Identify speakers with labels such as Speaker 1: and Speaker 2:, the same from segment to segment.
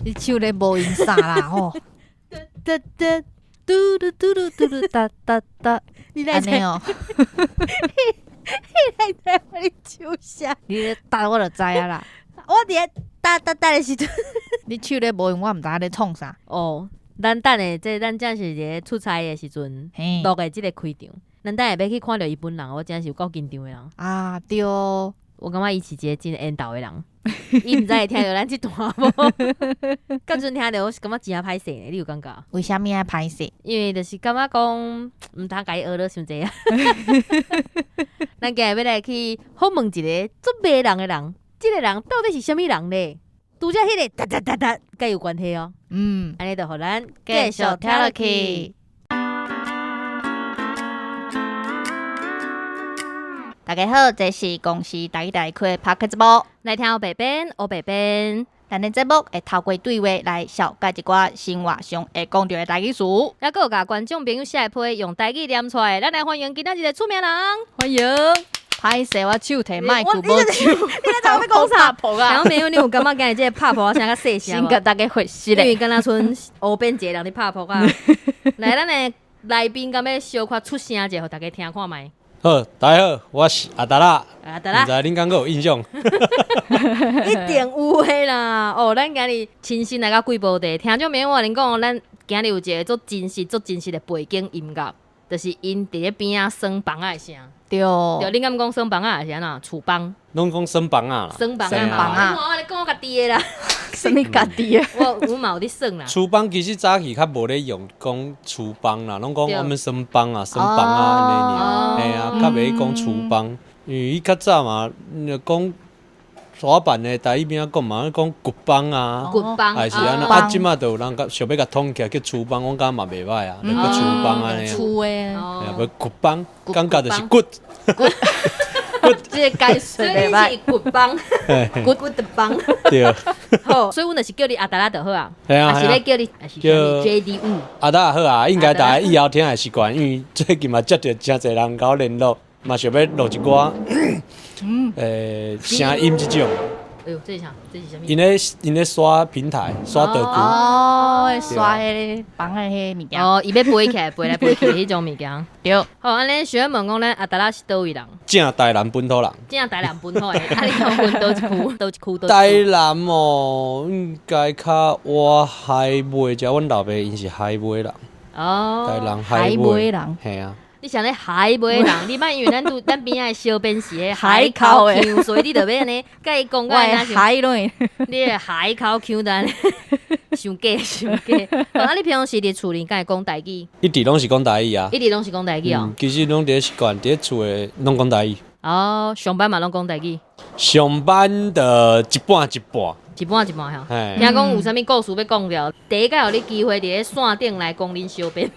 Speaker 1: 你手咧無用啥啦吼？
Speaker 2: 哒哒，
Speaker 1: 嘟嚕嘟嚕嘟嚕噠噠噠，
Speaker 2: 你來
Speaker 1: 按呢哦，
Speaker 2: 你來知我咧唱啥？
Speaker 1: 你咧噠我就知啊啦。
Speaker 2: 我佇咧噠噠噠的時陣，
Speaker 1: 你手咧無用，我毋知影咧創啥。
Speaker 2: 哦，咱等下這咱正是佇咧出差的時陣
Speaker 1: 嘿，
Speaker 2: 錄的這個開場，咱等下欲去看著伊本人，我真是有夠緊張的人。
Speaker 1: 啊對，
Speaker 2: 我感覺伊是一個真緣投的人，伊毋知會聽著咱這段無？到陣聽著我是感覺真歹勢呢，你有感覺？
Speaker 1: 為啥物愛歹勢？
Speaker 2: 因為就是感覺講毋通共伊學了傷濟啊。咱今日欲來去訪問一個足迷人的人，這個人到底是啥物人咧？拄才彼個噠噠噠噠，佮伊有關係哦。按呢就予咱
Speaker 1: 繼續聽落去。
Speaker 3: 大家好，這是公視台語台開的 Podcast 節目，
Speaker 2: 來聽烏白編，烏白編。
Speaker 3: 咱的節目會透過對話來紹介一寡生活上會講著的台語詞，
Speaker 2: 猶閣有共觀眾朋友寫的批用台語念出來。咱來歡迎今仔日的出名人，
Speaker 3: 歡迎。歹勢，我手提麥克無手，
Speaker 2: 你咧知我欲講啥？
Speaker 3: 拍噗啊
Speaker 2: 聽眾朋友，你有感覺今日這個拍噗仔聲較細聲無？
Speaker 3: 先共大家回釋咧。
Speaker 2: 因為敢若賰烏編一個人佇拍噗仔。來，咱的來賓敢欲小可出聲者，予大家聽看覓？
Speaker 4: 好，大家好，我是阿達啦。
Speaker 2: 阿達啦，
Speaker 4: 毋知恁敢閣有印象？
Speaker 2: 一定有的啦。哦，咱今日親身來到貴寶地，聽眾朋友我共恁講，咱今日有一個足真實、足真實的背景音樂，就是𪜶佇咧邊仔耍枋仔的聲。
Speaker 3: 對，
Speaker 2: 對，恁敢講耍枋仔還是按怎？厝枋？
Speaker 4: 攏講耍枋仔啦。
Speaker 2: 耍枋仔。
Speaker 4: 耍
Speaker 3: 枋仔。
Speaker 2: 我咧講我家己的啦。
Speaker 3: 啥物家己的？
Speaker 2: 我阮嘛有咧耍啦。
Speaker 4: 厝枋其實早期較無咧用講厝枋啦，攏講我們耍枋啊、耍枋仔按呢爾。嘿啊，較袂講厝枋，因為伊較早嘛，講滑板的台語邊仔講嘛，講骨枋啊，
Speaker 2: 骨枋，
Speaker 4: 還是按怎啊？這馬就有人共想欲共統起來叫厝枋，我感覺嘛袂歹啊，就叫厝枋按呢。
Speaker 3: 厝的。
Speaker 4: 嘿啊，無骨枋，感覺就是骨。
Speaker 3: 骨，這個解
Speaker 2: 所以
Speaker 3: 釋袂歹。
Speaker 2: 你是骨枋，骨骨的枋。
Speaker 4: 對。
Speaker 2: 好，所以阮就是叫你阿達啦就好啊。
Speaker 4: 嘿啊，
Speaker 2: 還是欲叫你，還是叫你 J D 五。
Speaker 4: 阿達好啊，應該大家以後聽會習慣，因為最近嘛接著誠濟人共我聯絡，嘛想欲錄一寡，聲音這種。
Speaker 2: 哎喲，這是啥？這是啥物？𪜶
Speaker 4: 咧刷平台，刷道具。
Speaker 3: 哦，刷彼個枋仔彼個物件。
Speaker 2: 哦，伊欲飛起來，飛來飛去彼種物件。
Speaker 3: 對。
Speaker 2: 好，按呢想欲問講，咱阿達啦是佗位人？
Speaker 4: 正台南本土人。
Speaker 2: 正台南本土的，啊，你講阮佗一區？佗一區？佗一區？
Speaker 4: 台南哦，應該較倚海尾遮，阮老爸𪜶是海尾人。
Speaker 2: 哦。
Speaker 4: 台南海尾人。嘿啊。
Speaker 2: 你啥咧海尾人？你莫以為咱拄咱邊仔的小編是彼海口腔，所以你著欲按呢，共伊講甲若是
Speaker 3: 海內。
Speaker 2: 你的海口腔按呢，傷假傷假。啊，你平常時佇厝裡敢會講台語？
Speaker 4: 一直攏是講台語啊。
Speaker 2: 一直攏是講台語哦。
Speaker 4: 其實攏佇咧習慣，佇咧厝的攏講台語。
Speaker 2: 哦，上班嘛攏講台語。
Speaker 4: 上班就一半一半。
Speaker 2: 一半一半吼。聽講有啥物故事欲講著，第一擺予你機會佇咧線頂來講恁小編。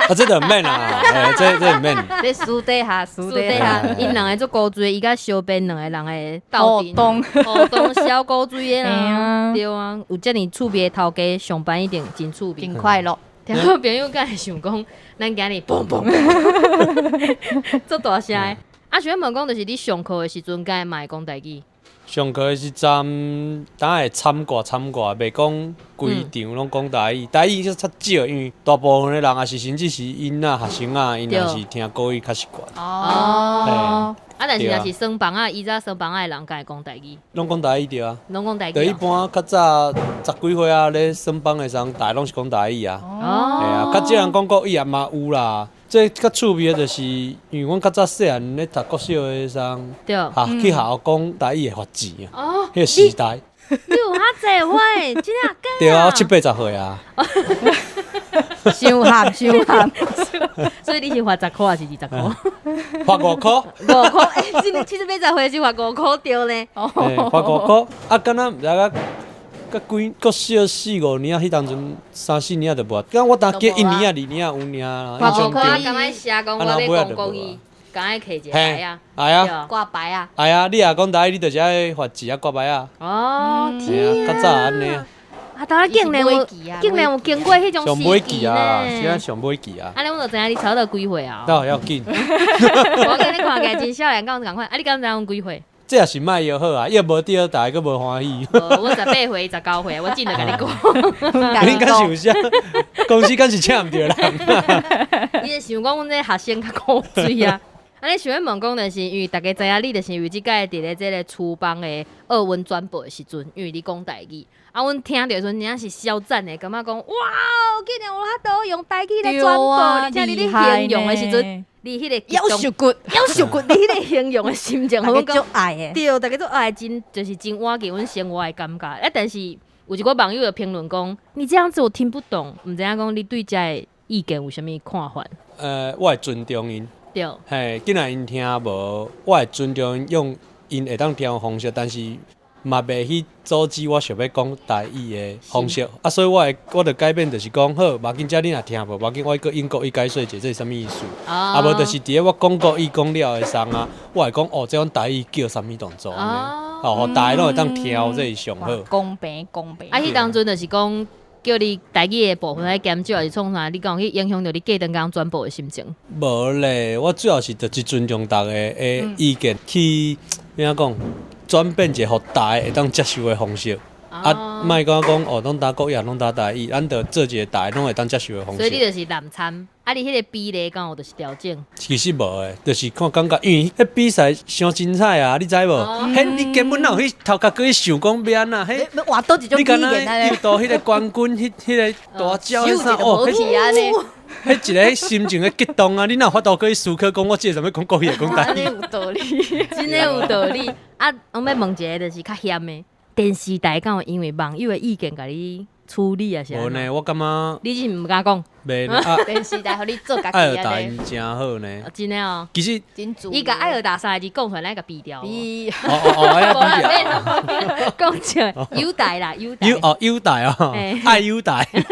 Speaker 4: 啊，這就毋免啦，這毋免。
Speaker 3: 這私底下，
Speaker 2: 私底下，𪜶兩个足古錐，伊佮小編兩個人的鬥陣，互動小古錐的啦，對啊，有遮爾趣味的頭家上班一定真趣味，
Speaker 3: 真快樂。
Speaker 2: 聽眾朋友敢會想講，咱今日嘣嘣嘣，足大聲的。啊，想欲問講，就是你上課的時陣，敢會嘛會講台語？
Speaker 4: 上課的時陣，當會摻掛摻掛，袂講規場攏講台語。台語較少，因為大部分的人，抑是甚至是囡仔、學生仔，𪜶也是聽國語較習慣。
Speaker 2: 哦。啊，但是若是耍枋仔，以前耍枋仔的人，敢會講台語？
Speaker 4: 攏講台語對啊。
Speaker 2: 攏講台語。
Speaker 4: 就一般較早十幾歲啊，咧耍枋的時陣，大家攏是講台語啊。
Speaker 2: 哦。
Speaker 4: 嘿啊，較少人講國語也嘛有啦。這較趣味的就是，因為阮較早細漢咧讀國小的時陣，去學校講台語會罰錢啊。
Speaker 2: 哦。
Speaker 4: 彼個時代。
Speaker 2: 你有遐濟歲，真正假？
Speaker 4: 對啊，我七八十歲啊。
Speaker 3: 傷含傷含。
Speaker 2: 所以你是罰十箍還是二十箍？
Speaker 4: 罰五箍。
Speaker 2: 五箍，欸，真的七八十歲是罰五箍對呢。
Speaker 4: 罰五箍，啊，敢若毋知影。佮幾國小四五年啊，彼當陣三四年就無。敢我當記一年啊、二年啊有爾啦。
Speaker 2: 罰五箍，敢愛寫講我欲講國語，敢愛摕一個牌仔。
Speaker 4: 會啊，
Speaker 3: 掛牌啊。
Speaker 4: 會啊，你若講台語，你就是愛罰錢啊，掛牌啊。
Speaker 2: 哦，天
Speaker 4: 啊，較早按呢。
Speaker 2: 啊，當然竟然有，竟然有經過彼種時期呢。
Speaker 4: 是啊，上尾期啊。
Speaker 2: 按呢，阮就知影你差不多幾歲啊。
Speaker 4: 倒要緊。
Speaker 2: 我今日看起來真少年，敢有仝款？啊，你敢知影阮幾歲？
Speaker 4: 這也是莫藥好啊，藥無對，大家閣無歡喜。
Speaker 2: 無我18歲、19歲，我真就共你講。
Speaker 4: 你敢是有啥？公司敢是請毋著人？
Speaker 2: 伊就想講阮這學生較古錐啊。按呢想欲問講，就是因為逐家知影你，就是因為這屆佇咧這个廚房的奧運轉播的時陣，因為你講台語，啊，阮聽著的時陣真正是超讚的，感覺講哇，竟然有法度用台語來轉播，而且你咧形容的時陣，你彼個激動，
Speaker 3: 夭壽骨，
Speaker 2: 夭壽骨，你彼個形容的心情，
Speaker 1: 大家足愛的，
Speaker 2: 對，逐家足愛，真就是真倚近阮生活的感覺。啊，但是有一寡網友就評論講，你這樣子我聽不懂，毋知影講你對這个意見有啥物看法？
Speaker 4: 我會尊重𪜶。
Speaker 2: 對，
Speaker 4: 嘿，既然𪜶聽無，我會尊重𪜶用𪜶會當聽的方式，但是嘛袂去阻止我想欲講台語的方式。啊，所以我會我就改變，就是講好，無要緊，這你若聽無，無要緊，我閣用國語解說者，這是啥物意思？啊，無就是佇咧我講國語講了的時啊，我會講哦，這阮台語叫啥物動作按呢？哦，予大家攏會當聽，這是上好。
Speaker 3: 公平公平。
Speaker 2: 啊，彼當陣就是講叫你台語的部分愛減少，還是創啥？你敢有去影響著你隔頓工轉播的心情？
Speaker 4: 無咧，我主要是就是尊重逐家的意見，去按怎講，轉變一個予大家會當接受的方式。啊，莫講講哦，攏焦國語，攏焦台語，咱就做一個大家攏會當接受的方式。
Speaker 2: 所以你就是濫參，啊，你彼個比例敢有就是調整？
Speaker 4: 其實無的，就是看感覺，因為彼比賽傷精彩啊，你知無？彼你根本哪有去頭殼閣去想講欲按怎？彼
Speaker 1: 換佗一種
Speaker 4: 你敢
Speaker 1: 語言
Speaker 4: 若又到彼個冠軍，彼彼個大招彼啥哦，彼一个心情的激動啊！你哪有法度閣去思考講我這個欲講國語，講台語？
Speaker 3: 有道理，
Speaker 2: 真的有道理。啊，我欲問一个，就是較險的。電視台敢有因為網友的意見共你處理啊？是
Speaker 4: 無呢，我感覺
Speaker 2: 你是毋敢講。
Speaker 4: 袂啊，
Speaker 3: 電視台予你做家己
Speaker 4: 愛爾達𪜶真好呢，
Speaker 2: 真的哦。
Speaker 4: 其實
Speaker 2: 伊共愛爾達三個字講出來，咱共比掉。
Speaker 4: 哦哦哦，愛比掉。
Speaker 2: 講笑，友台啦，友台。
Speaker 4: 友哦，友台哦，愛友台。
Speaker 2: 阮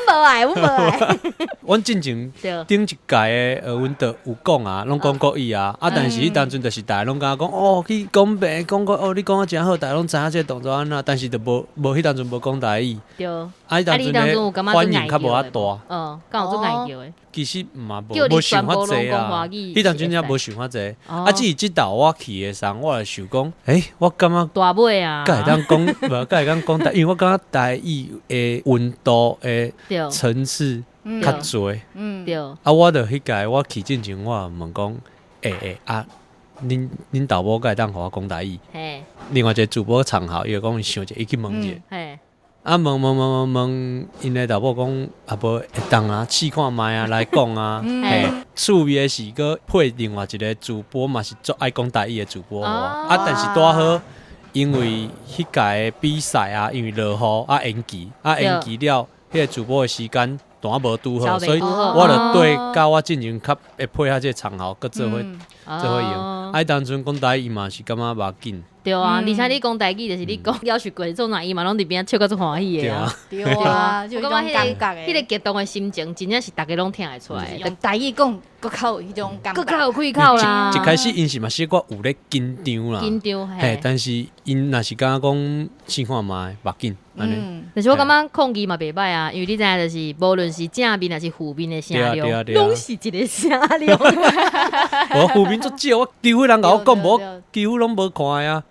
Speaker 2: 無愛，阮無愛。
Speaker 4: 阮進前頂一屆的奧運就有講啊，攏講國語啊，啊，但是彼當陣就是逐家攏感覺講哦，去講白講國哦，你講啊真好，逐家攏知影這個動作按怎，但是就無無彼當陣無講台語。
Speaker 2: 對。
Speaker 4: 啊，彼當陣的反應較無遐大。
Speaker 2: 嗯，敢有足𠢕叫的？
Speaker 4: 其實嘛無無想遐濟啦，彼當陣也無想遐濟。啊，只是這道我去的時陣，我就想講，欸，我感覺
Speaker 2: 大尾啊，
Speaker 4: 敢會當講，無敢會當講台，因為我感覺台語的溫度的層次較濟。
Speaker 2: 對。
Speaker 4: 啊，我就彼屆我去進前，我問講，欸欸啊，恁恁導播敢會當予我講台語？另外一個主播場合，伊就講伊想者，伊去問者。啊，問問問問問，𪜶的老母講啊，無會當啊，試看覓啊，來講啊，嘿，趣味的是閣配另外一個主播嘛，是足愛講台語的主播，啊，但是拄好，因為彼屆的比賽啊，因為落雨啊延期，啊延期了，彼個主播的時間拄仔無拄好，所以我就對佮我進前較會配合這個場合，閣做伙做伙用。啊，彼當陣講台語嘛是感覺無要緊。
Speaker 2: 對啊，而且你講台語就是你講夭壽骨做哪伊嘛攏佇邊仔笑甲足歡喜的啊。
Speaker 3: 對啊，就
Speaker 2: 我感覺彼個激動的心情，真正是逐家攏聽會出來。
Speaker 3: 用台語講，閣較有彼種感覺，
Speaker 2: 閣較有氣口啦。
Speaker 4: 一開始𪜶是嘛小可有咧緊張啦，
Speaker 2: 緊張
Speaker 4: 嘿，但是𪜶若是感覺講試看覓，無要緊按呢。
Speaker 2: 但是我感覺控制嘛袂䆀啊，因為你知影就是無論是正面還是負面的聲量，攏是一個聲量。
Speaker 4: 無負面足少，我幾乎人共我講無，幾乎攏無看的啊。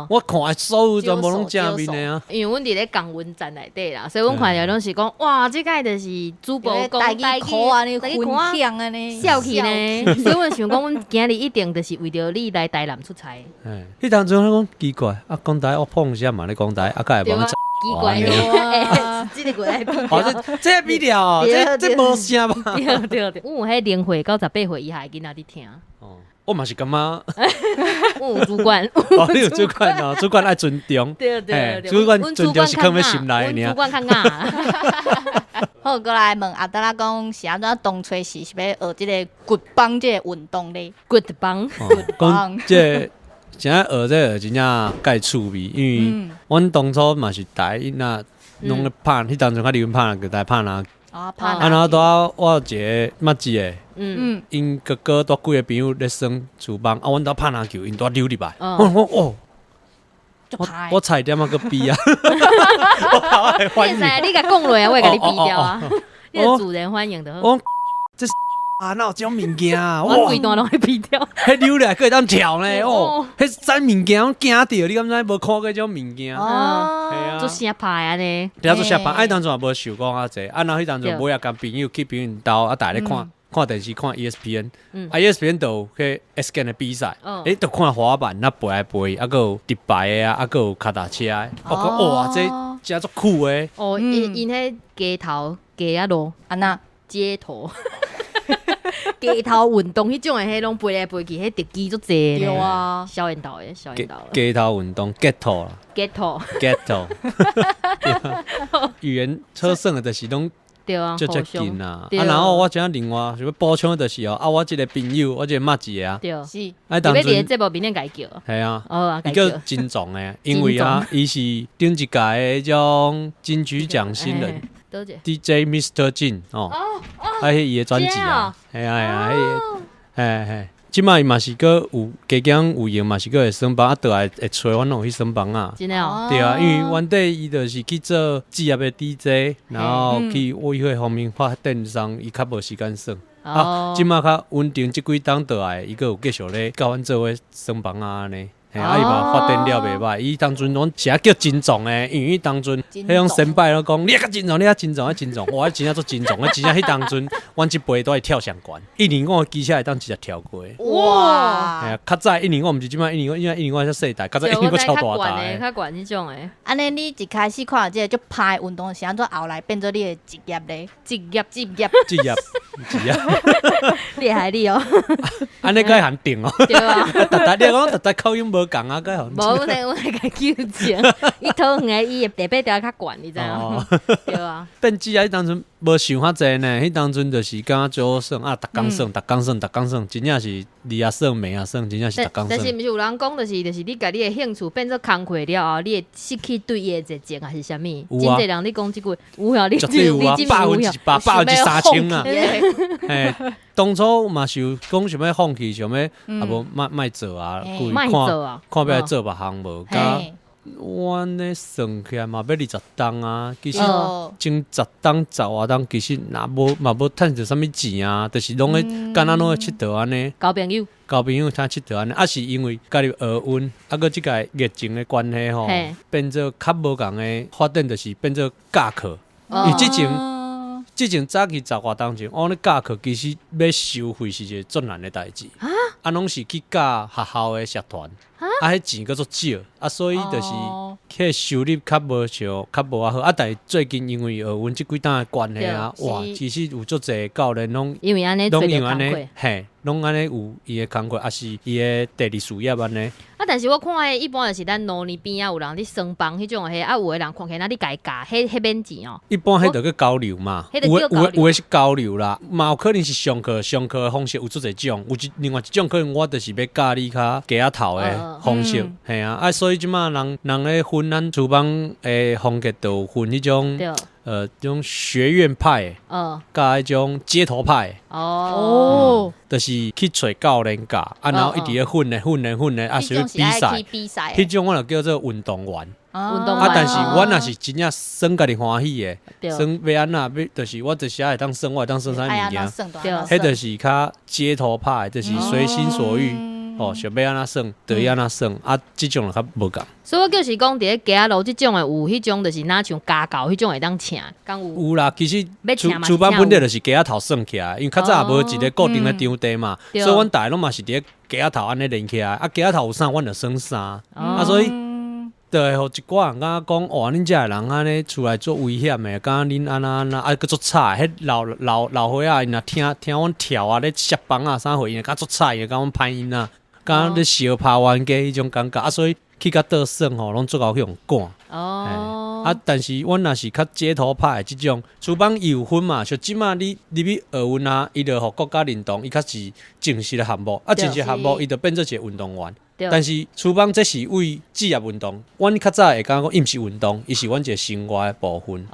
Speaker 4: 我看的所有全部攏正面的啊。
Speaker 2: 因為阮佇咧共溫層內底啦，所以阮看著攏是講，哇，這擺就是主播講
Speaker 3: 台語按呢分享按呢，
Speaker 2: 笑去呢。所以阮想講，阮今日一定就是為著你來台南出差。
Speaker 4: 彼當陣我講奇怪，啊，講台語我碰啥嘛咧講台語，啊，敢會無？
Speaker 2: 奇怪，這個來比
Speaker 4: 哦，這比了，這無聲吧？
Speaker 2: 對對對，阮有彼零歲到18歲以下的囡仔佇聽。
Speaker 4: 哦，我嘛是感覺，
Speaker 2: 阮有主管，
Speaker 4: 哦，你有主管哦，主管愛尊重，
Speaker 2: 對對對，
Speaker 4: 主管尊重是囥佇心內的爾。
Speaker 2: 主管較𠢕。
Speaker 3: 好，閣來問阿達仔講是按怎當初是欲學這个骨棒這个運動咧？
Speaker 2: 骨棒，
Speaker 4: 講這个。真正學這个真正蓋趣味，因為阮當初嘛是台囡仔攏咧拍，彼當陣較流行拍籃球，拍籃球。
Speaker 3: 啊，
Speaker 4: 啊，然後拄仔我有一个捌一个，𪜶哥哥帶幾个朋友咧耍廚房，啊，阮兜拍籃球，𪜶拄仔溜入來，我講哦，我差一點仔閣比啊，我
Speaker 2: 你會使，你共講落啊，我會共你比掉啊，你是主人歡迎的。
Speaker 4: 我這啊，哪有這種物件啊？
Speaker 2: 我規段攏會變掉。
Speaker 4: 彼溜來閣會當跳呢？哦，彼啥物件攏驚著，你敢知無看過這種物件？
Speaker 3: 哦，
Speaker 4: 嘿啊，
Speaker 2: 做啥拍按呢？
Speaker 4: 對啊，做啥拍？啊，彼當陣嘛無想講較濟，啊，然後彼當陣尾仔共朋友去朋友兜啊，逐家咧看看電視看 ESPN，啊 ESPN 就有彼 X Games 的比賽，欸，就看滑板啊飛來飛，啊閣有直排的啊，啊閣有跤踏車的，我講哇，這真足酷的。
Speaker 2: 哦，𪜶𪜶彼街頭街仔路，
Speaker 3: 按怎？
Speaker 2: 街頭街頭運動彼種的，彼攏飛來飛去，彼特技足濟。
Speaker 3: 對啊，
Speaker 2: 小緣投的，小緣投的。
Speaker 4: 街頭運動，街頭啦，
Speaker 2: 街頭，
Speaker 4: 街頭。語言車耍的就是攏。
Speaker 2: 對啊，
Speaker 4: 足接近啊！
Speaker 2: 啊，
Speaker 4: 然後我遮另外想欲補充的就是哦，啊，我這個朋友，我這個捌一個啊，
Speaker 2: 對，
Speaker 3: 是，
Speaker 4: 啊，當陣
Speaker 2: 節目面頂共伊叫，
Speaker 4: 係啊，
Speaker 2: 哦，
Speaker 4: 伊叫金總的，因為啊，伊是頂一屆的彼種金曲獎新人，DJ Mr. 金哦，啊，彼伊的專輯啊，係啊係啊，彼個，嘿嘿。這擺伊嘛是閣有加減有閒嘛是閣會耍房，啊，倒來會揣阮攏有去耍房啊。
Speaker 2: 真的哦。
Speaker 4: 對啊，因為原底伊就是去做職業的 DJ，然後去為彼方面發電商，伊較無時間耍。啊，這擺較穩定，這幾冬倒來，伊閣有繼續咧佮阮做伙耍房啊按呢。嘿，啊伊嘛發展了袂䆀，伊當陣攏是啊叫真壯的，因為伊當陣彼種先輩攏講，你較真壯，你較真壯，較真壯，哇，真正足真壯，真正彼當陣，阮這輩都會跳上懸，105機車會當直接跳過。
Speaker 3: 哇！
Speaker 4: 嘿啊，較早105毋是這擺一零五，因為105較細台，較早105超大台。
Speaker 2: 較懸彼種的。
Speaker 3: 按呢，你一開始看著這個足歹運動是按怎後來變做你的職業咧？
Speaker 2: 職業，
Speaker 3: 職業，
Speaker 4: 職業，職業。
Speaker 2: 厲害你哦！
Speaker 4: 按呢該限定哦。
Speaker 2: 對啊。
Speaker 4: 逐逐你講逐逐口音無仝啊，該予。
Speaker 2: 無，阮會共糾正。伊桃園的伊的地白調較懸，你知影？對啊。
Speaker 4: 變職業彼當陣無想較濟呢，彼當陣就是感覺足好耍啊，逐工耍，逐工耍，逐工耍，真正是日也耍，暝也耍，真正是逐工耍。
Speaker 2: 但是毋是有人講，就是你共你的興趣變做工課了後，你會失去對伊的熱情，還是啥物？
Speaker 4: 有啊。
Speaker 2: 真濟人咧講這句，有啊，你
Speaker 4: 絕對有啊，100%，30%啊。嘿，當初嘛是有講想欲放棄，想欲啊無莫莫做啊，規看看欲來做別項無。佮阮咧算起來嘛欲20冬啊，其實前10冬10外冬，其實若無嘛無趁著啥物錢啊，就是攏咧敢若攏咧𨑨迌按呢。
Speaker 2: 交朋友，
Speaker 4: 交朋友通𨑨迌按呢，啊是因為加入學運，啊閣這個疫情的關係吼，變做較無仝的發展，就是變做教課。因為之前。之前早期十外冬前，我咧教課其實欲收費是一個足難的代誌。啊，攏是去教學校的社團，啊，彼錢閣足少，啊，所以就是彼收入較無像較無遐好。啊，但是最近因為學運這幾冬的關係啊，哇，其實有足濟教練攏
Speaker 2: 因為按呢，
Speaker 4: 攏因為按呢，嘿，攏按呢有伊的工課，抑是伊的第二事業按呢。
Speaker 2: 啊，但是我看彼一般就是咱路呢邊仔有人佇耍房彼種的，啊，有的人看起來若你共伊教，彼彼免錢哦。
Speaker 4: 一般彼就叫交流嘛，有的有的有的是交流啦，嘛有可能是上課上課的方式有足濟種，有一另外一種可能我就是欲教你較街仔頭的方式，嘿啊，啊，所以這擺人人咧分咱廚房的風格，就有分彼種。這種學院派，佮彼種街頭派，
Speaker 2: 哦，
Speaker 4: 就是去揣教練教，啊，然後一直咧訓練訓練訓練，啊，屬於比賽，彼種我就叫做運動員，
Speaker 2: 運動員，
Speaker 4: 啊，但是阮若是真正耍家己歡喜的，耍欲按怎欲，就是我就是會當耍，我會當耍啥物件，彼就是較街頭派，就是隨心所欲。哦，想欲按怎耍，就欲按怎耍，啊，這種就較無仝。
Speaker 2: 所以我就是講，佇咧街仔路這種的，有彼種就是若像家教彼種會當請，敢有？
Speaker 4: 有啦，其實廚廚房本底就是街仔頭耍起來，因為較早也無一個固定的場地嘛，所以阮逐个攏嘛是佇咧街仔頭按呢練起來。啊，街仔頭有啥，阮就耍啥。啊，所以就會予一寡人感覺講，哇，恁遮的人按呢出來足危險的，感覺恁按怎按怎，啊，閣足吵的。彼老老老歲仔𪜶若聽聽阮跳啊，咧摔枋啊啥貨，𪜶會感覺足吵，𪜶會感覺阮歹囡仔。敢若咧相拍冤家彼種感覺，啊，所以去甲倒耍吼，攏足𠢕去予趕。
Speaker 2: 哦。
Speaker 4: 啊，但是阮若是較街頭派的這種，廚房伊有分嘛，像這擺你入去學運啊，伊就予國家認同，伊較是正式的項目，啊，正式項目伊就變做一個運動員。但是廚房這是為職業運動，阮較早會感覺講伊毋是運動，伊是阮一個生活的部分。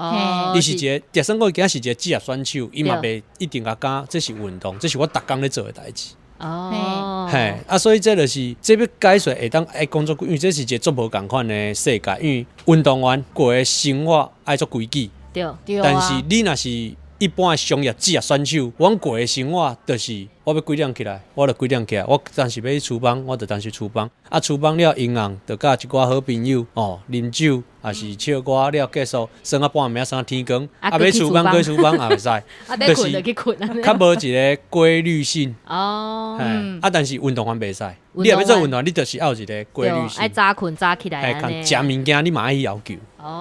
Speaker 4: 伊是一個，就算講伊今仔是一個職業選手，伊嘛袂一定共感覺這是運動，這是我逐工咧做的代誌。
Speaker 2: 哦，
Speaker 4: 嘿，啊，所以這就是這欲解說會當愛講足久，因為這是一個足無仝款的世界，因為運動員過的生活愛足規矩，
Speaker 2: 對，
Speaker 4: 但是你若是一般的商業職業選手，阮過的生活就是我欲幾點起來，我就幾點起來。我當時欲去廚房，我就當時廚房。啊，廚房了營養，就佮一寡好朋友哦啉酒，抑是唱歌了結束，耍到半暝，耍到天光。啊，欲廚房，閣廚房也袂使。
Speaker 2: 啊，欲睏就去睏。
Speaker 4: 較無一个規律性。
Speaker 2: 哦。
Speaker 4: 啊，但是運動員袂使。你若欲做運動員，你就是愛有一个規律性。
Speaker 2: 愛早睏早起來。
Speaker 4: 嘿，食物件你嘛愛去要求。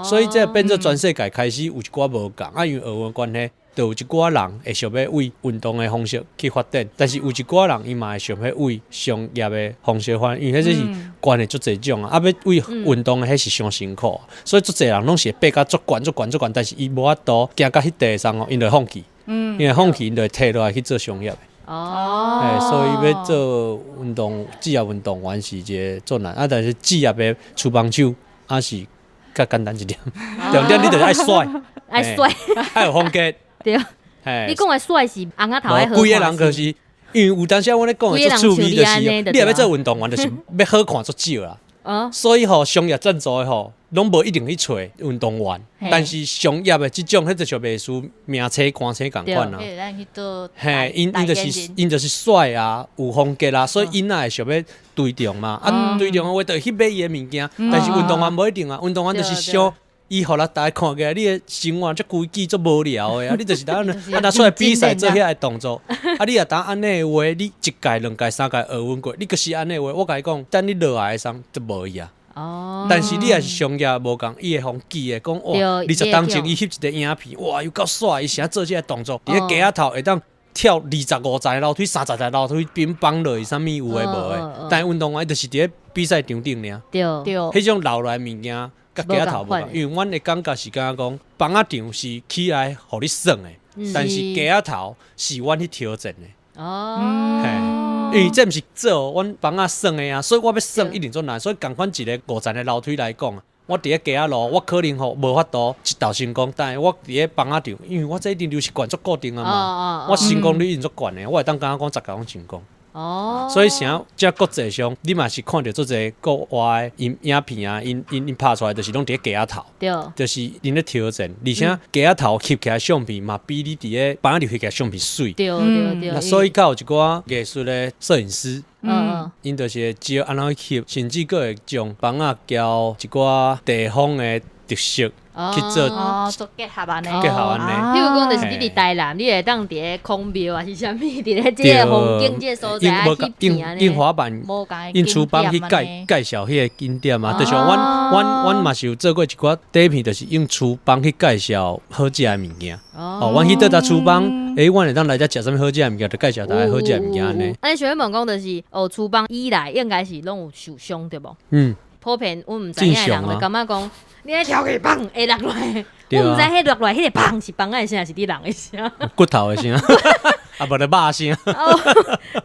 Speaker 4: 所以這變做全世界開始有一寡無仝，啊，因為奧運關係，就有一寡人會想欲為運動的方式去發展，但是有一寡人伊嘛會想欲為商業的方式發展，因為彼這是關係足濟種啊，啊，欲為運動的彼是傷辛苦，所以足濟人攏是會爬甲足懸足懸足懸，但是伊無法度行到彼塊時吼，𪜶就會放棄，因為放棄𪜶就會退落來去做商業的。
Speaker 2: 哦，
Speaker 4: 所以欲做運動，職業運動員是一个足難，啊，但是職業的吹棒手也是較簡單一點，重點你就是愛帥，
Speaker 2: 愛帥，
Speaker 4: 愛有風格。
Speaker 2: 對，你講的帥是尪仔頭愛好看。
Speaker 4: 規个人就是，因為有當時阮咧講的足趣味，就是你若欲做運動員，就是欲好看足少啦。所以吼，商業贊助的吼，攏無一定去揣運動員，但是商業的這種，彼就像袂輸名車、官車仝款啊。嘿，𪜶就是帥啊，有風格啊，所以𪜶也會想欲追逐嘛。啊，追逐的話，就去買伊的物件。但是運動員無一定啊，運動員就是想。伊予咱逐家看起來，你的生活足規矩、足無聊的啊！你就是當啊，若出來比賽做遐个動作，啊，你若當按呢的話，你一屆、兩屆、三屆奧運過，你閣是按呢的話，我共你講，等你落來的時陣就無去啊。
Speaker 2: 哦。
Speaker 4: 但是你若是商業無仝，伊會予記的講哇，20冬前伊翕一个影片，哇，又夠帥，伊啥做這个動作，佇咧街仔頭會當跳25層樓梯、30層樓梯，乒乓落去，啥物有的無的。但運動員就是佇咧比賽場頂爾。
Speaker 2: 對。
Speaker 3: 對。
Speaker 4: 彼種留落來物件。佮街仔頭無仝，因為阮的感覺是感覺講，枋仔場是起來予你耍的，但是街仔頭是阮去挑戰的。
Speaker 2: 哦，
Speaker 4: 嘿，因為這毋是做阮枋仔耍的啊，所以我欲耍一定足難。所以仝款一个五層的樓梯來講，我佇咧街仔路，我可能吼無法度一道成功，但是我佇咧枋仔場，因為我這一定流習慣足固定啊嘛，我成功率一定足懸的，我會當感覺講十個攏成功。
Speaker 2: 哦，
Speaker 4: 所以啥，這國際上，你嘛是看著足濟國外的影片啊，𪜶拍出來，就是攏佇咧街仔頭，
Speaker 2: 對，
Speaker 4: 就是𪜶咧挑戰，而且街仔頭翕起來相片嘛，比你佇咧枋仔裡翕起來相片媠。
Speaker 2: 對對對。
Speaker 4: 那所以較有一寡藝術的攝影師，𪜶就是會教按怎去翕，甚至閣會將枋仔交一寡地方的特色。去做
Speaker 3: 做結合按呢，
Speaker 4: 結合按呢。
Speaker 2: 比如講，就是你佇台南，你會當佇咧孔廟啊，是啥物？佇咧這个風景這个所在啊去片按呢。
Speaker 4: 用滑板，用廚房去介紹彼个景點啊。就像阮嘛是有做過一寡短片，就是用廚房去介紹好食的物件。哦，阮去佗佗廚房，欸，阮會當來遮食啥物好食的物件，就介紹逐家好食的物件按呢。
Speaker 2: 啊，你想欲問講，就是學廚房以來，應該是攏有受傷對無？
Speaker 4: 嗯。
Speaker 2: 普遍阮毋知影的人就感覺講，你愛跳起砰會落來，阮毋知彼落來彼个砰是枋仔的聲，抑是你人的聲？
Speaker 4: 骨頭的聲，啊無就肉聲。
Speaker 2: 哦，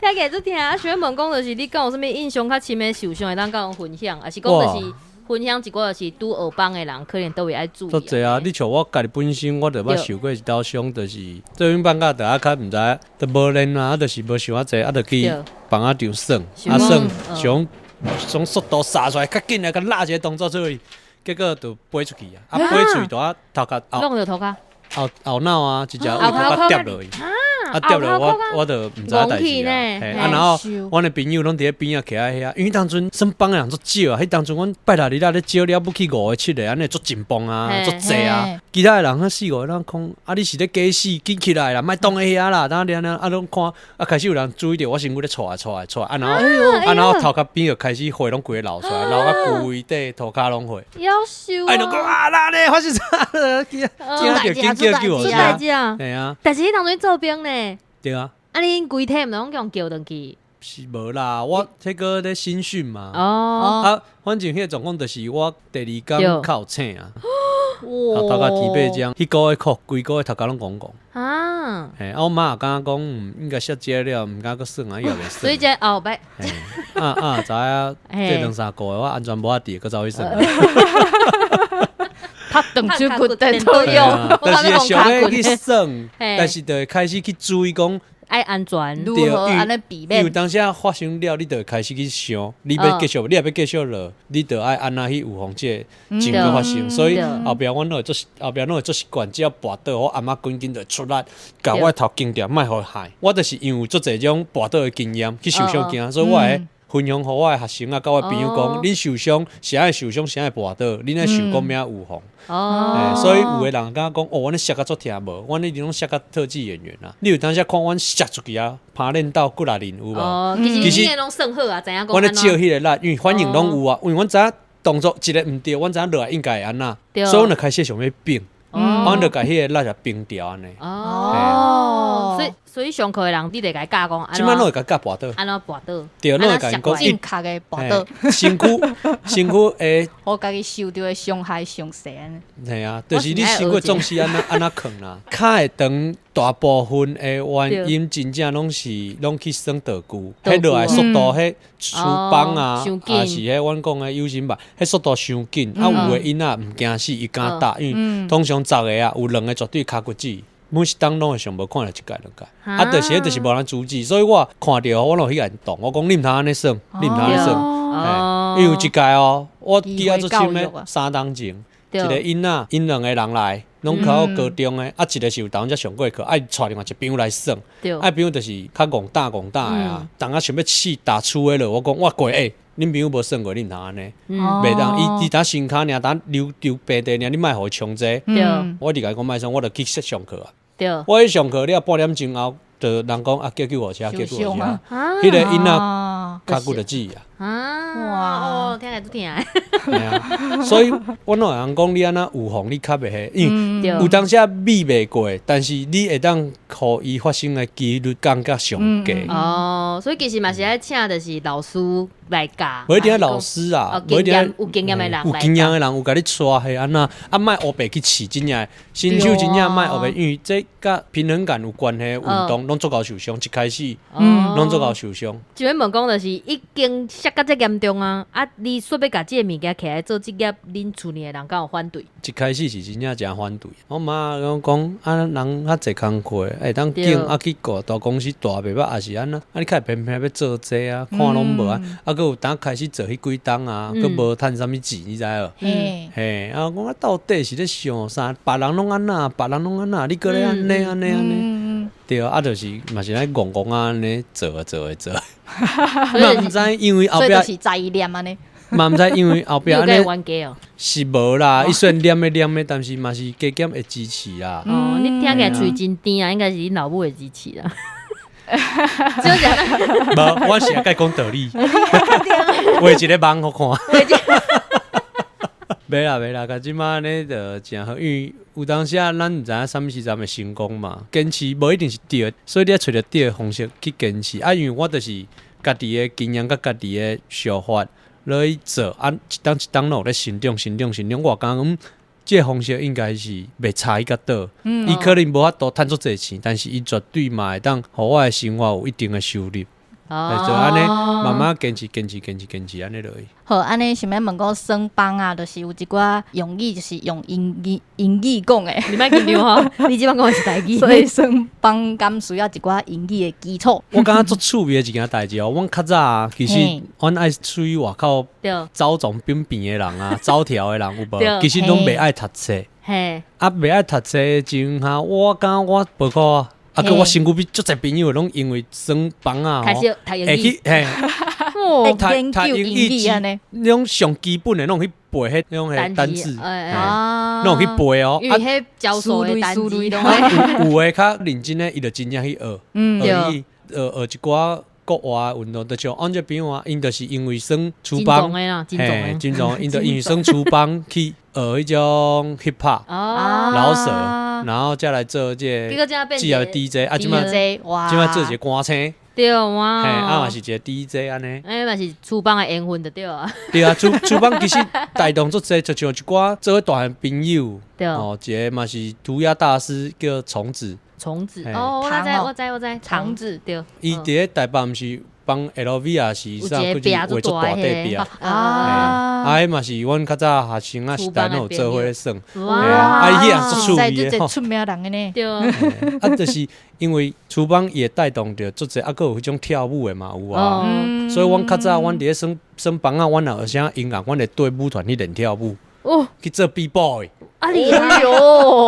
Speaker 2: 聽起來足疼。啊，想欲問講，就是你敢有啥物印象較深的受傷，會當佮阮分享，抑是講就是分享一寡就是拄學枋的人，可能都會愛注意。
Speaker 4: 足濟啊！你像我家己本身，我就捌受過一道傷，就是做陣放假就啊較毋知，就無練啊，就是無想遐濟，啊就去枋仔場耍，啊耍想。從速度殺出來，較緊來，共拉一个動作出去，結果就飛出去啊！啊，飛出去就啊頭殼後，
Speaker 2: 弄著頭殼
Speaker 4: 後後腦啊，一隻頭殼跌落去，啊跌落我就毋知影代誌啊。啊，然後阮的朋友攏佇咧邊仔徛佇遐，因為當陣耍枋的人足少啊，彼當陣阮拜六日仔咧招了不起五个七个，按呢足緊繃啊，足濟啊。其他的人彼四五個攏講，啊你是咧假死，緊起來啦，莫擋佇遐啦，等下了啊攏看，啊開始有人注意著我身軀咧掣掣掣，啊然後啊然後頭殼邊就開始血攏規个流出來，流甲規塊塗跤攏血。
Speaker 2: 夭壽
Speaker 4: 哎，就講啊啦咧，發生啥？驚著緊叫救護車。嘿啊！
Speaker 2: 但是彼當陣做兵呢？
Speaker 4: 對啊。
Speaker 2: 啊，恁規體毋攏共叫轉去？
Speaker 4: 是無啦，我彼個咧新訓嘛。
Speaker 2: 哦。
Speaker 4: 啊，反正彼個狀況就是我第二工較有醒啊。哇！頭殼天八張，彼個月褲，規個月頭殼攏戇戇。
Speaker 2: 啊！
Speaker 4: 嘿，啊，我媽也感覺講，應該摔這了，毋敢閣耍啊，伊也袂耍。
Speaker 2: 所以這後擺。
Speaker 4: 啊啊，知影，這兩三個月我安全帽仔佇，閣走去耍。
Speaker 3: 拍斷手骨電都
Speaker 4: 用，但是會想欲去耍，但是就會開始去注意講。
Speaker 2: 愛安全。
Speaker 3: 如何按呢避
Speaker 4: 因為有
Speaker 3: 免？
Speaker 4: 當時啊發生了，你就會開始去想，你欲繼續，你若欲繼續落，你就愛按怎去預防這個情況發生。所以後壁阮攏會做，後壁攏會做習慣，只要跋倒，我阿媽趕緊就會出力，共我的頭頸掉，莫予害。我就是因為有足濟種跋倒的經驗去受傷驚，所以我會分享予我的學生啊，佮我的朋友講，恁受傷是按怎受傷，是按怎跋倒，恁愛想講欲按怎預防。所以有的人感覺講，哦，阮咧摔甲足疼無，阮一定攏摔甲特技演員啊。你有當時看阮摔出去啊，攀練到骨力輪有無？
Speaker 2: 哦，其實你攏算好啊，知影講。
Speaker 4: 阮咧照彼個力，因為反應攏有啊，因為阮知影動作一個毋對，阮知影落來應該會按怎，所以阮就開始想欲變，阮就共彼個力就變掉按呢。
Speaker 2: 哦，所以上課的人，你得共伊教講，
Speaker 4: 這擺攏會共教跋倒，
Speaker 2: 按怎跋倒？
Speaker 4: 對，攏會共伊講
Speaker 3: 正確的跋倒，
Speaker 4: 身軀身軀會，
Speaker 3: 予家己受著的傷害上細按呢。
Speaker 4: 嘿啊，就是你身軀總是按怎按怎囥啦，跤會長大部分的原因真正攏是攏去耍道具，彼落來速度，彼出枋啊，抑是彼阮講的有心吧，彼速度傷緊，啊有的囡仔毋驚死，伊敢打，因為通常十個啊，有兩個絕對跤骨折。每一冬攏會上無看著一屆兩屆，啊，就是彼就是無人阻止，所以我看著我攏去共𪜶擋，我講你毋通按呢耍，你毋通按呢耍，因為有一屆哦，我記得足深的，3冬前，一個囡仔，𪜶兩個人來，攏考高中的，啊，一個是有台灣才上過課，啊，伊帶另外一朋友來耍，啊，朋友就是較戇膽戇膽的啊，當仔想欲試打出的落，我講我過欸，恁朋友無耍過，你毋通按呢，袂當，伊伊當身跤爾，當溜溜平地爾，你莫予伊衝這，我直共伊講莫創，我就去上課啊。我去上課了半點鐘後，就人講啊叫救護車，叫救護車，彼個囡仔跤骨就折啊！
Speaker 2: 啊，哇，聽起來足疼。
Speaker 4: 嘿啊，所以阮攏會通講你按怎預防你較袂彼，因為有當時避袂過，但是你會當予伊發生的幾率降甲上低。
Speaker 2: 哦，所以其實嘛是愛請就是老師來教，
Speaker 4: 無一定愛老師啊，無一定
Speaker 2: 有經驗的人，
Speaker 4: 有經驗的人有共你帶彼按怎，啊莫烏白去試，真正新手真正莫烏白，因為這佮平衡感有關係運動攏足𠢕受傷，一開始攏足𠢕受傷。
Speaker 2: 就欲問講就是已經摔甲遮嚴重啊！啊，你煞欲共這个物件揢來做職業，恁厝裡的人敢有反對？
Speaker 4: 一開始是真正誠反對，我媽攏講啊，人較濟工課會當揀啊去顧大公司大袂歹，抑是按怎？啊，你較會偏偏欲做這啊，看攏無啊，啊，閣有當開始做彼幾冬啊，閣無趁啥物錢，你知無？嘿，啊，我講啊，到底是咧想啥？別人攏按怎？別人攏按怎？你閣咧按呢按呢按呢？對啊，就是嘛是按呢戇戇啊按呢做啊做啊做。嘛毋知因為後壁
Speaker 3: 是在意念按呢。
Speaker 4: 嘛毋知因為後壁按呢是無啦，伊雖然念的念的，但是嘛是加減會支持啦。
Speaker 2: 哦，你聽起來喙真甜啊，應該是恁老母會支持啦。
Speaker 4: 無，我是愛講道理，畫一個夢予看。袂啦袂啦，共這馬按呢就誠好，因為有當時啊，咱毋知影啥物時陣會成功嘛。堅持無一定是對的，所以你愛揣著對的方式去堅持。啊，因為我就是家己的經驗佮家己的想法落去做，啊，一冬一冬攏有咧成長、成長、成長。我感覺講，這個方式應該是袂差去較倒。伊可能無法度趁足濟錢，但是伊絕對嘛會當予我的生活有一定的收入。就按呢慢慢堅持、堅持、堅持、堅持按呢落去。
Speaker 3: 好，按呢想欲問講耍枋啊，就是有一寡用語，就是用英語英語講的。
Speaker 2: 你莫緊張吼，你這擺講的是台語。
Speaker 3: 所以耍枋敢需要一寡英語的基礎。
Speaker 4: 我感覺足趣味的一件代誌哦，阮較早啊，其實阮愛出去外口走傱邊邊的人啊，走跳的人有無？其實攏袂愛讀冊。啊，袂愛讀冊的時陣，我感覺我報考啊。啊！閣我身軀邊足濟朋友攏因為耍枋啊，
Speaker 2: 開始讀英
Speaker 4: 語，會去嘿，
Speaker 3: 讀讀英語按呢，
Speaker 4: 那種上基本的攏去背彼種彼單字，攏去背哦。
Speaker 2: 因為彼教授的單字，
Speaker 4: 有的較認真的，伊就真正去學，學去學學一寡國外運動，就像阮這朋友啊，𪜶就是因為耍廚幫，嘿，真重，𪜶就因為耍廚幫去學彼種 hip hop 饒舌，然後再來做這個職業 DJ，啊，這擺這擺做一個歌星，
Speaker 2: 對哇，
Speaker 4: 嘿，啊嘛是一個 DJ 按呢，
Speaker 2: 欸嘛是廚幫的緣分就對啊，
Speaker 4: 對啊，廚廚幫其實帶動足濟，就像一寡做伙大漢朋友，哦，一個嘛是塗鴉大師叫蟲子。
Speaker 2: 蟲子哦，我知我知我知，
Speaker 3: 蟲子
Speaker 2: 對。
Speaker 4: 伊佇咧台北毋是幫 LV 也是啥，佢就畫足大塊壁啊。啊，彼嘛是阮較早學生仔時代攏有做伙咧耍，
Speaker 2: 哇，
Speaker 4: 嘿啊，啊，彼也足趣
Speaker 1: 實在
Speaker 4: 味的吼。
Speaker 1: 這出名人的呢。
Speaker 2: 對，
Speaker 4: 啊，就是因為廚房伊會帶動著足濟，啊，閣有彼種跳舞的嘛有啊。所以阮較早阮佇咧耍耍枋仔，阮若學啥音樂，阮會綴舞團去練跳舞，
Speaker 2: 哦，
Speaker 4: 去做 B boy。
Speaker 2: 啊厲害，
Speaker 3: 喲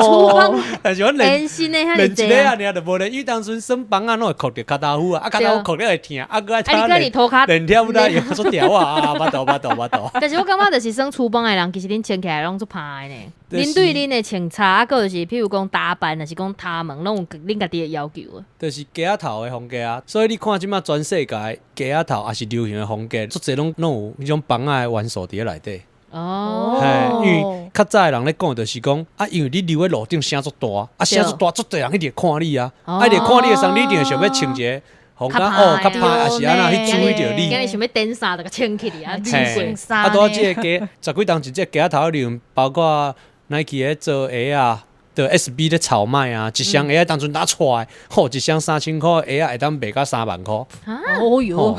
Speaker 2: 廚房
Speaker 4: 但是阮練
Speaker 2: 延伸的遐
Speaker 4: 練
Speaker 2: 爾濟啊，
Speaker 4: 一个仔爾就無練，因為當陣耍枋仔攏會扣著跤踏夫啊，啊跤踏夫扣了會疼，啊閣愛
Speaker 2: 啊你閣佇塗跤
Speaker 4: 練跳舞才會出條啊，巴肚巴肚巴肚。
Speaker 2: 但是我感覺就是耍廚房的人，其實恁穿起來攏足歹的呢。
Speaker 4: 就是
Speaker 2: 恁對恁的穿插，啊，閣就是譬如講打扮，抑是講頭毛，攏有恁家己的要求的。
Speaker 4: 就是雞仔頭的風格啊，所以你看這馬全世界雞仔頭也是流行的風格，足濟攏有彼種枋仔的元素佇咧內底。
Speaker 2: 哦，
Speaker 4: 嘿，因為較早的人咧講就是講啊，因為你留咧路頂聲足大，啊聲足大，足濟人一直看你啊，啊一直看你的時陣，你一定會想欲穿一個風格哦較歹，抑是按怎去注意著你。
Speaker 2: 今日想欲登衫就共穿起來啊，
Speaker 4: 嘿
Speaker 1: 衫
Speaker 4: 啊，拄仔這個雞十幾冬前，這個雞仔頭流行，包括 Nike 咧做鞋仔，就 SB 咧炒賣啊，一雙鞋仔當陣打出來，吼，一雙3000箍的鞋仔會當賣到3萬箍。
Speaker 1: 哦喲，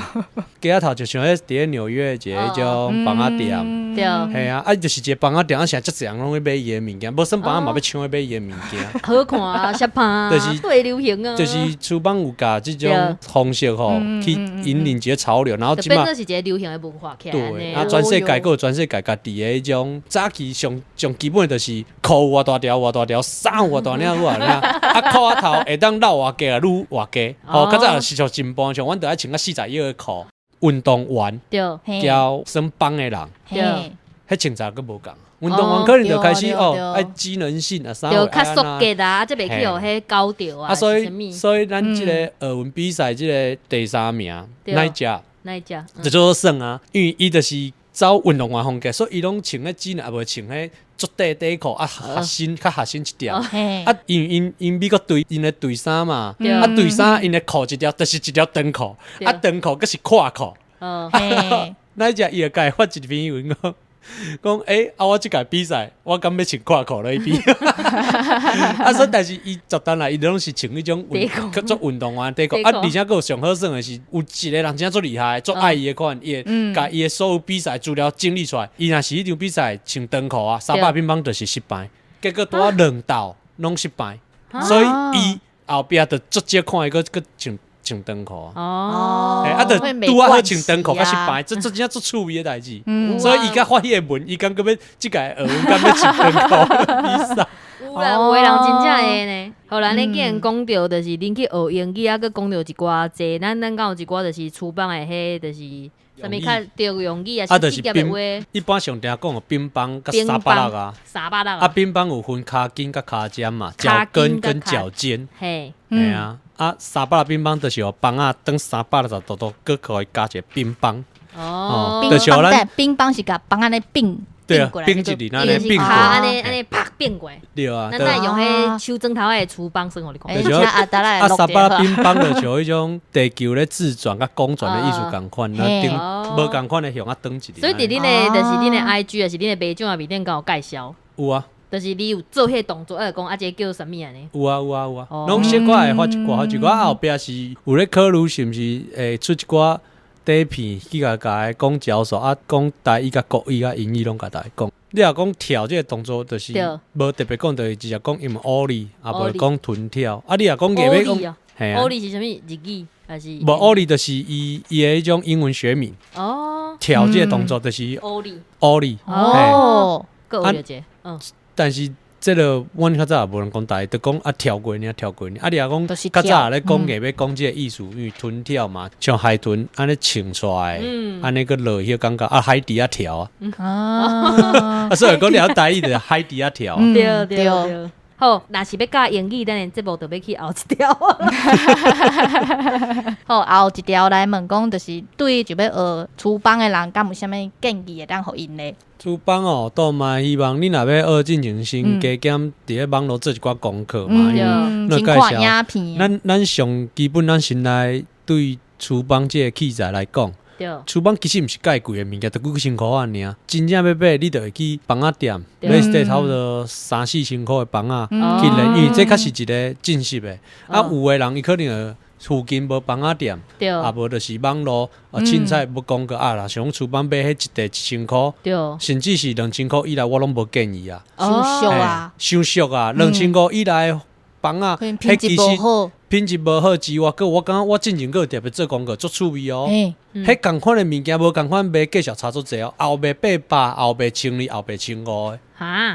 Speaker 4: 雞仔頭就像彼佇咧紐約的一個彼種枋仔店。
Speaker 2: 對，
Speaker 4: 嘿啊，啊就是一個枋仔店，啊現在足濟人攏去買伊的物件，無耍枋仔嘛欲搶去買伊的物件。
Speaker 2: 好看啊，攝拍啊，
Speaker 4: 就是
Speaker 2: 最流行啊，
Speaker 4: 就是廚房有共這種方式吼，去引領一個潮流，然後
Speaker 2: 就變
Speaker 4: 這馬
Speaker 2: 做是一個流行的文化起來。
Speaker 4: 對，啊全世界閣有全世界家己的彼種早期上上基本的就是褲有偌大條，偌大條，衫有偌大領，偌大領，啊褲仔頭會當落偌低啊，愈偌低。吼，較早是上真般，像阮著愛穿較41的褲，運動員交耍枋的人，彼穿材閣無仝。運動員可能就開始哦，愛機能性啊，啥
Speaker 2: 對，較縮結啊，這袂去予彼勾著啊。
Speaker 4: 啊，所以所以咱這個奧運比賽這個第三名，哪一隻？
Speaker 2: 哪一隻？
Speaker 4: 就做耍啊，因為伊就是走運動員風格，所以伊攏穿彼機能，也無穿彼足短底褲啊，學生較學生一點。啊，因為𪜶𪜶美國隊𪜶的隊衫嘛，啊隊衫𪜶的褲一條就是一條長褲，啊長褲閣是闊褲。哪一隻伊就共伊發一篇文講。講欸，啊！我這屆比賽，我敢欲穿闊褲來比？啊，所以但是伊絕單來，伊攏是穿彼種運做運動員底褲。啊，而且閣有上好耍的是，有一個人真正足厲害，足愛伊的款，伊會共伊的所有比賽資料整理出來。伊若是彼場比賽穿長褲啊，300乒乓就是失敗，結果拄仔兩鬥攏失敗，所以伊後壁就足少看伊閣閣穿。穿長褲
Speaker 2: 哦，
Speaker 4: 啊，就拄仔好穿長褲較失敗，這真正足趣味的代誌。所以伊才發彼個文，伊敢閣欲這屆奧運敢欲穿長褲比賽。
Speaker 2: 有啦，有的人真正會呢。好啦，你既然講著就是恁去學英語啊，閣講著一寡這，咱敢有一寡就是廚房的彼就是啥物較著用語啊，
Speaker 4: 就是乒，一般上定講的乒乓佮沙巴拉啊，
Speaker 2: 沙巴拉
Speaker 4: 啊，乒乓有分跤筋佮跤尖嘛，腳跟跟腳尖，
Speaker 2: 嘿，
Speaker 4: 嘿啊。啊，360乒乓就是用枋仔轉360度，閣予伊加一個乒乓。
Speaker 2: 哦，
Speaker 4: 就是予咱
Speaker 3: 乒乓是共枋按呢併，
Speaker 4: 對啊，併一字按呢併過來，
Speaker 2: 按呢按呢拍併過來。
Speaker 4: 對啊，
Speaker 2: 咱會用彼手指頭的廚房耍予你看。
Speaker 4: 就是啊，360乒乓就像彼種地球咧自轉佮公轉的意思仝款，咱頂無仝款的向仔轉一字。
Speaker 2: 所以佇恁的，就是恁的 IG，抑是恁的袂獎仔面頂敢有介紹？
Speaker 4: 有啊。
Speaker 2: 就是你有做彼個動作，啊，就講啊，這個叫啥物按呢？
Speaker 4: 有啊有啊有啊，攏小可會發一寡，發一寡啊後壁是有咧考慮是毋是會出一寡短片去共共講教授啊，講台語佮國語佮英語攏共大家講。你若講跳這個動作，就是無特別講，就是直接講用 ollie，啊無講豚跳。啊，你若講硬欲講，
Speaker 2: 嘿啊，ollie 是啥物日語還是？
Speaker 4: 無 ollie 就是伊伊的彼種英文學名。
Speaker 2: 哦，
Speaker 4: 跳這個動作就是
Speaker 2: ollie，ollie
Speaker 3: 哦，
Speaker 2: 閣有一個，嗯。
Speaker 4: 但是這個阮較早也無人講台語，就講啊跳過爾，跳過爾。啊，你若講較早咧講硬欲講這個意思，因為豚跳嘛，像海豚按呢穿出來，按呢閣落去感覺啊海底仔跳啊。啊，所以講你曉台語就是海底仔跳。
Speaker 2: 對對對。好，若是欲教英語，咱的節目就欲去後一條。
Speaker 3: 好，後一條來問講，就是對就欲學廚房的人，敢有啥物建議會當予𪜶咧？
Speaker 4: 廚房哦，都嘛希望你若欲學進前先加減佇咧網路做一寡功課嘛。
Speaker 3: 先看影片。
Speaker 4: 咱上基本，咱先來對廚房這個器材來講。廚房其實毋是蓋貴的物件，就幾千箍仔爾。真正欲買，你就會去枋仔店買一差不多三四千箍的枋仔去練，因為這較是一個正式的。啊，有的人伊可能附近無枋仔店，啊無就是網路啊凊彩欲講個啊，若想講廚房買彼一塊1000箍，甚至是2000箍以內，我攏無建議啊。
Speaker 3: 傷俗啊，
Speaker 4: 傷俗啊，2000箍以內的枋仔，
Speaker 3: 可能品質無好，
Speaker 4: 品質無好之外，閣我感覺我進前閣有特別做功課，足趣味哦。彼仝款的物件無仝款賣，價數差足濟哦，後壁800，後壁1200，後壁1500的。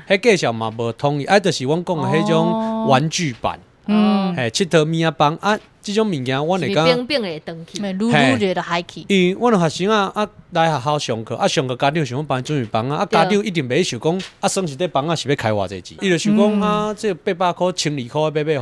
Speaker 4: 彼價數嘛無統一，啊，就是阮講的彼種玩具版，嘿，𨑨迌物仔枋啊，這種物件，阮會感覺
Speaker 2: 冰冰會斷去，
Speaker 3: 愈愈熱就害去。
Speaker 4: 因為阮的學生啊啊來學校上課，啊上課家長想欲幫伊準備枋仔，啊家長一定袂想講啊，算是這枋仔是欲開偌濟錢，伊就想講啊，這800箍、1200箍買買予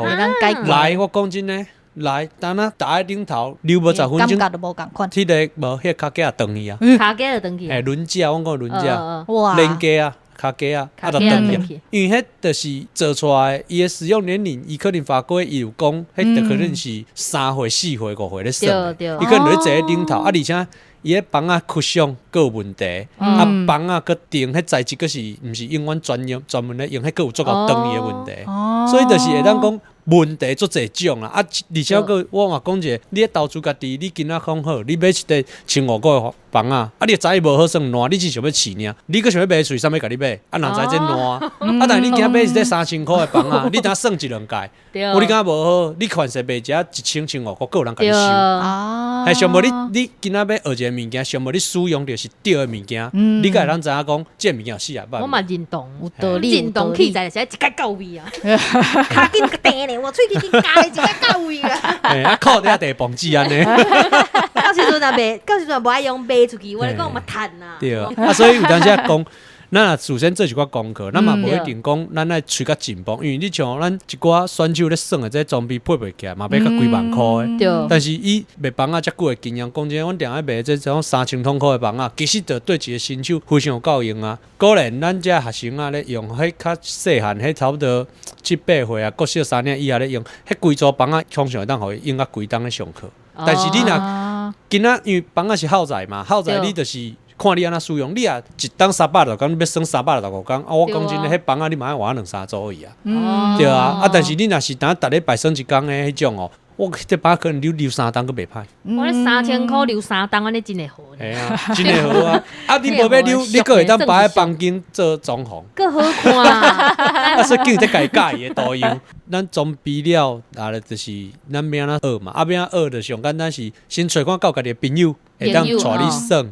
Speaker 4: 伊。來，我講真的，來，當仔踏佇頂頭溜無10分鐘，
Speaker 3: 感覺都無仝款。
Speaker 4: 彼個無，彼個跤架斷去啊，
Speaker 2: 跤架就斷去。
Speaker 4: 嘿，輪架，阮講輪架，
Speaker 3: 哇，
Speaker 4: 連架啊。跤架啊，啊，就斷去，因為彼就是做出來，伊的使用年齡，伊可能法規伊有講，彼就可能是3歲、4歲、5歲咧算，伊可能咧坐佇頂頭，啊，而且伊彼枋仔曲線閣有問題，啊，枋仔閣定，彼材質閣是毋是永遠專用專門咧用，彼閣有足夠斷去的問題，所以就是會當講問題足濟種啦，啊，而且閣我嘛講一個，你咧投資家己，你今仔講好，你買一塊1500箍的枋仔，啊，你就知伊無好耍爛，你只想欲試爾，你閣想欲賣喙，啥物共你買？啊，人知這爛，啊，但是你今仔買一塊3000箍的枋仔，你當耍一兩屆，有你感覺無好，你凡勢賣一1000、1500箍，閣有人共你收。
Speaker 3: 啊，
Speaker 4: 係上無你你今仔欲學一个物件，上無你使用著是對的物件，你才會當知影講這个物件有死啊歹。
Speaker 2: 我嘛認同，
Speaker 3: 有道理，
Speaker 2: 認同器材就是愛一擺到位啊，跤緊定咧，我喙齒緊咬咧，一擺到位啊。
Speaker 4: 嘿，啊，褲底下緞子按呢。
Speaker 2: 到時陣若賣，到時陣無愛用賣出去，我咧講嘛趁啊。
Speaker 4: 對啊，所以有當時仔講，咱若事先做一寡功課，咱嘛無一定講咱愛揣較進步，因為你像咱一寡選手咧耍的這裝備配備起來嘛，欲較幾萬箍的。但是以賣枋仔遮久的經驗，講真，阮定愛賣這種3000通箍的枋仔，其實就對一個新手非常有夠用啊。果然，咱遮學生仔咧用，彼較細漢，彼差不多七八歲啊，國小三年以下咧用，彼規組枋仔通常會當予伊用甲規冬咧上課。但是你若今仔因為枋仔是耗材嘛，耗材你就是看你按怎使用，你若一冬360工，你欲耍365工，啊，我講真的，彼枋仔你嘛愛換兩三組去啊。對啊，啊，但是你若是當逐禮拜耍一工的彼種哦，我這枋可能溜溜3冬閣袂歹。
Speaker 2: 我咧3000箍溜3冬，按呢真會好。
Speaker 4: 嘿啊，真會好啊！啊，你無欲溜，你閣會當擺佇房間做裝潢。
Speaker 2: 閣好看
Speaker 4: 啊，所以境這家己佮意的圖樣，咱裝備了，啊，就是咱欲按怎學嘛，啊，欲按怎學就上簡單是先揣看有家己的朋友會當帶你耍。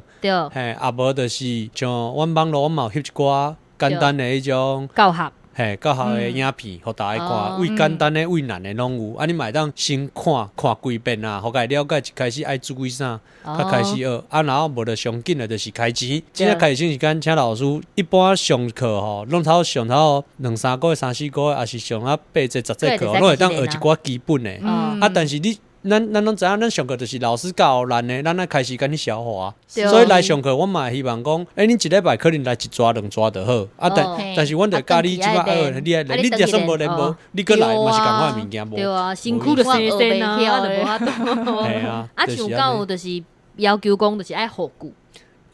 Speaker 4: 嘿，啊無就是像阮網路，阮嘛有翕一寡簡單的彼種
Speaker 2: 教學。
Speaker 4: 嘿，教學的影片，予大家看，為簡單的、為難的攏有。啊，你嘛會當先看看幾遍啊，予家己了解一開始愛注意啥，才開始學。啊，然後無就上緊的就是開錢。真正開錢時間，請老師一般上課吼，攏頭上頭兩三個月、三四個月，抑是上啊八節、十節課，攏會當學一寡基本的。啊，但是你。咱攏知影，咱上課就是老師教咱的，咱愛開時間去消化。所以來上課，阮嘛會希望講，欸，恁一禮拜可能來一逝兩逝就好。啊，但是阮就教你這擺學，你愛練，你就算無練無，你閣來嘛是仝款的物件無。
Speaker 2: 對啊，辛苦就生生啊，啊就無法度。
Speaker 4: 嘿啊，
Speaker 2: 啊，像敢有就是要求講，就是愛護具。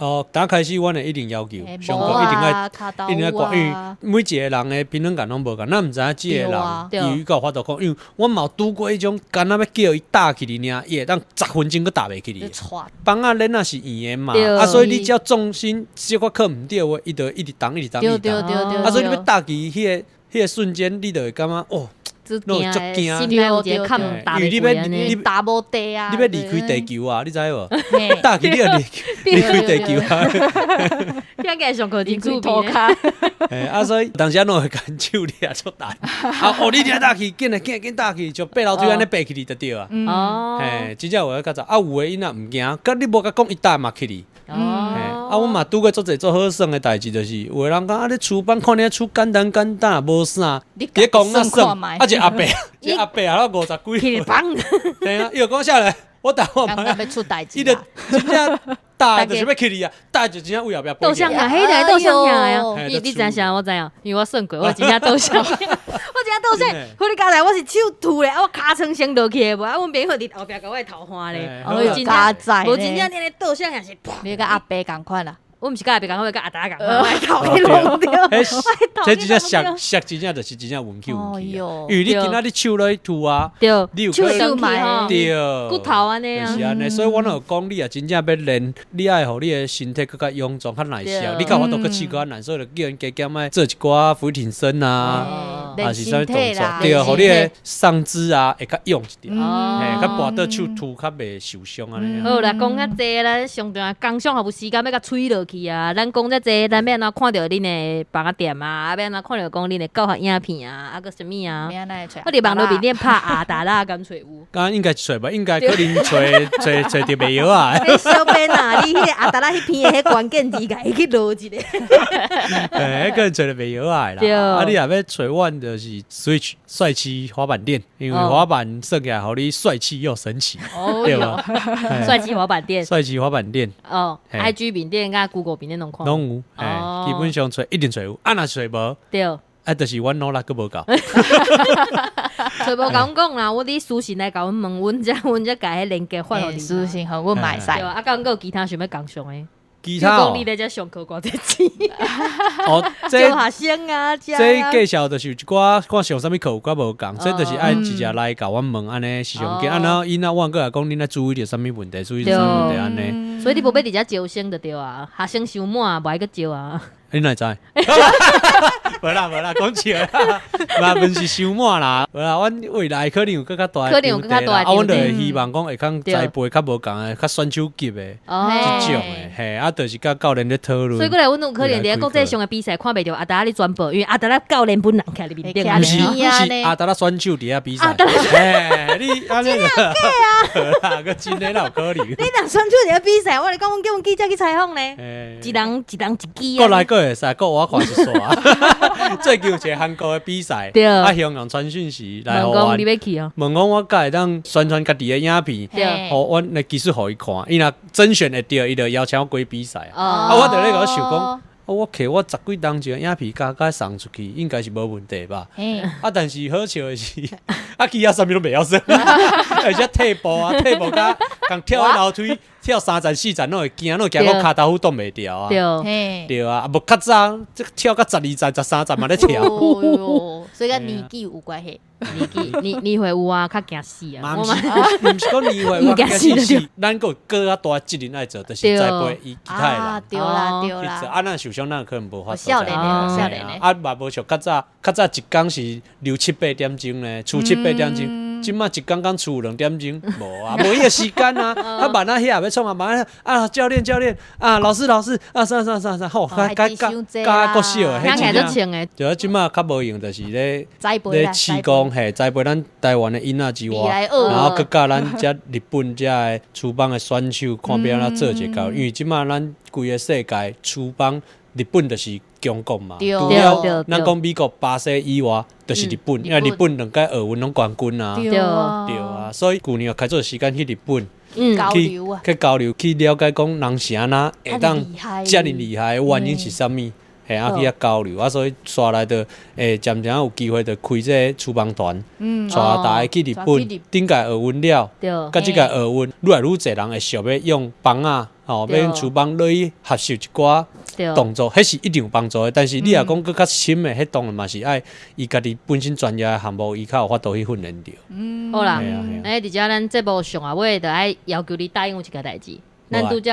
Speaker 4: 哦，打開始阮會一定要求，上課一定愛一定愛掛，因為每一個人的平衡感攏無仝，咱毋知影這個人伊有法度講，因為阮嘛有拄過彼種，敢若欲叫伊踏起來爾，伊會當10分鐘閣踏袂起來。枋仔鏈仔是圓的嘛，啊，所以你只要重心小可靠毋對話，伊就一直動，一直動，一直動。啊，所以你欲踏起彼個瞬間，你就會感覺哦。攏會足驚，
Speaker 2: 心內有一個坎踏
Speaker 4: 因為你欲你
Speaker 3: 踏無地啊，
Speaker 4: 你欲離開地球啊，你知無？踏去你就離開地球啊。
Speaker 2: 聽起來上課真趣味。
Speaker 4: 嘿，啊，所以當時攏會牽手你也足難。啊，哦，你遮踏去，緊來緊緊踏去，像爬樓梯按呢爬起去就對啊。
Speaker 2: 哦。
Speaker 4: 嘿，真正有的較早，啊，有的𪜶若毋驚，佮你無共講伊踏嘛起去。啊，阮嘛拄過足濟足好耍的代誌，就是有的人講啊，你廚房看你厝簡單簡單，無啥，佇咧講啊耍，啊一個阿伯，一個阿伯啊，50幾歲，對啊，伊就講啥咧？我踏看覓，
Speaker 3: 欲出代誌，
Speaker 4: 伊就真正踏就是欲起去啊，踏就真正為後壁
Speaker 2: 倒向啊，彼台倒向啊，你知啥？我知影，因為我算過，我真正倒向，我真正倒向。我你剛才我是手拄咧，啊我尻川先落去的無，啊阮朋友佇後壁共我的頭汗咧，
Speaker 3: 真正，
Speaker 2: 無真正恁咧倒向也是，
Speaker 3: 你佮阿伯仝款啦。
Speaker 2: 我毋是佮阿伯仝款，佮阿達仝款，我的頭去弄著。
Speaker 4: 彼這真正摔摔真正就是真正運氣運氣啊！因為你今仔日手落去拄啊，你有可
Speaker 2: 能
Speaker 4: 對
Speaker 2: 骨頭按呢啊，
Speaker 4: 就是按呢。所以阮有講，你若真正欲練，你愛予你的身體閣較勇壯、較耐摔，你較有法度閣試閣較難，所以就叫𪜶加減愛做一寡俯卧撐啊，抑是啥物動作，對，予你的上肢啊會較勇一點，嘿，較跋倒手拄較袂受傷按呢。
Speaker 2: 好啦，講遮濟，咱上重要工商也無時間欲共催落去啊！咱講遮濟，咱欲按怎看著恁的房仔店啊？欲按怎看著講恁的教學影片啊？啊，閣啥物啊？我佇網路面頂拍阿達啦，敢揣有？
Speaker 4: 敢應該揣吧，應該可能揣揣揣著袂曉啊！
Speaker 2: 小編啊，你彼个阿達啦彼篇的彼關鍵字，共伊去落一下。
Speaker 4: 欸，可能揣著袂曉啊啦。啊，你若欲揣阮就是 Switch 帥氣滑板店，因為滑板算起來予你帥氣又神奇，對吧？
Speaker 2: 帥氣滑板店，
Speaker 4: 帥氣滑板店。
Speaker 2: 哦，IG 面頂佮 Google 面頂攏看。
Speaker 4: 攏有，嘿，基本上揣一定揣有，啊，若揣無，啊，就是阮努力閣無夠。
Speaker 2: 揣無共阮講啦，我你私信來共阮問，阮才阮才共彼連結發予你。
Speaker 3: 私信予阮嘛會使。
Speaker 2: 對啊，敢閣有其他想欲工商的？
Speaker 4: 其他
Speaker 2: 講你咧遮上課偌濟錢？
Speaker 4: 哦，
Speaker 2: 這學生啊，
Speaker 4: 這介紹就是有一寡看上啥物課有寡無仝，這就是愛直接來共阮問按呢是上緊，啊，然後𪜶啊，阮閣來講恁愛注意著啥物問題，注意著啥物問題按呢。
Speaker 2: 所以你無欲佇遮招生就對啊，學生傷滿，無愛閣招啊。
Speaker 4: 你哪會知？無啦無啦，講笑啦，嘛毋是傷滿啦，無啦，阮未來可能有閣較大，
Speaker 2: 可能有閣較大，
Speaker 4: 啊，阮就會希望講會較栽培較無仝的，較選手級的這種的，嘿，啊，就是佮教練咧討論。
Speaker 2: 所以過來，阮有可能佇咧國際上的比賽看袂著阿達咧轉播，因為阿達咧教練本人徛佇面頂。
Speaker 4: 毋是，是阿達咧選手佇遐比賽。嘿，你按呢？
Speaker 2: 真的假啊？
Speaker 4: 閣真的哪有可能？
Speaker 2: 你若選手佇遐比賽，我咧講，阮叫阮記者去採訪咧，一人一人一支。
Speaker 4: 過來閣會使，閣我看一煞。最近有一個韓國的比賽，啊，雄陽傳訊息來予阮，問講我敢會當宣傳家己的影片，予阮的技術予伊看，伊若甄選會著，伊就邀請我過去比賽。啊，我就咧共我想講，啊，我摕我十幾冬前的影片加加送出去，應該是無問題吧？啊，但是好笑的是，啊，其他啥物攏袂曉耍，而且退步啊，退步甲共跳樓梯。跳三層四層攏會驚，攏會驚講跤頭夫擋袂牢啊！對啊，無較早，這跳到12層、13層嘛咧跳。
Speaker 3: 所以佮年紀有關係。
Speaker 2: 年紀年年歲有啊，較驚死啊！
Speaker 4: 毋是，毋是講年歲，我驚死是咱閣有閣較大責任愛做，就是栽培伊其他的人。
Speaker 3: 對啦對啦。
Speaker 4: 啊，咱受傷，咱可能無法度。
Speaker 3: 少年的，少年的。
Speaker 4: 啊，嘛無像較早，較早一工是溜七八點鐘咧，出七八點鐘。這馬一工剛出2點鐘，無啊，無彼個時間啊，啊慢啊遐欲創啊，慢啊啊教練教練啊老師老師啊啥啥啥啥好，較較較國小的，彼真正，對啊，這馬較無用，就是咧咧試講嘿，栽培咱台灣的囡仔之外，然後閣佮咱遮日本遮的廚房的選手，看欲按怎做一個交流，因為這馬咱規个世界廚房，日本就是強國嘛，除了咱講美國、巴西以外，就是日本，因為日本兩屆奧運攏冠軍啊，對啊，所以舊年又開做時間去日本，去去交流，去了解講人是按怎會當遮爾厲害的原因是啥物，嘿啊去遐交流啊，所以紲來就會漸漸有機會就開這個廚房團，帶大家去日本，頂屆奧運了，佮這屆奧運愈來愈濟人會想欲用枋仔，吼，欲用廚房落去學習一寡動作，彼是一定有幫助的。但是你若講閣較深的，彼當然嘛是愛伊家己本身專業的項目，伊較有法度去訓練著。
Speaker 2: 好啦，欸，佇遮咱節目上後尾，就愛要求你答應阮一個代誌。咱拄才，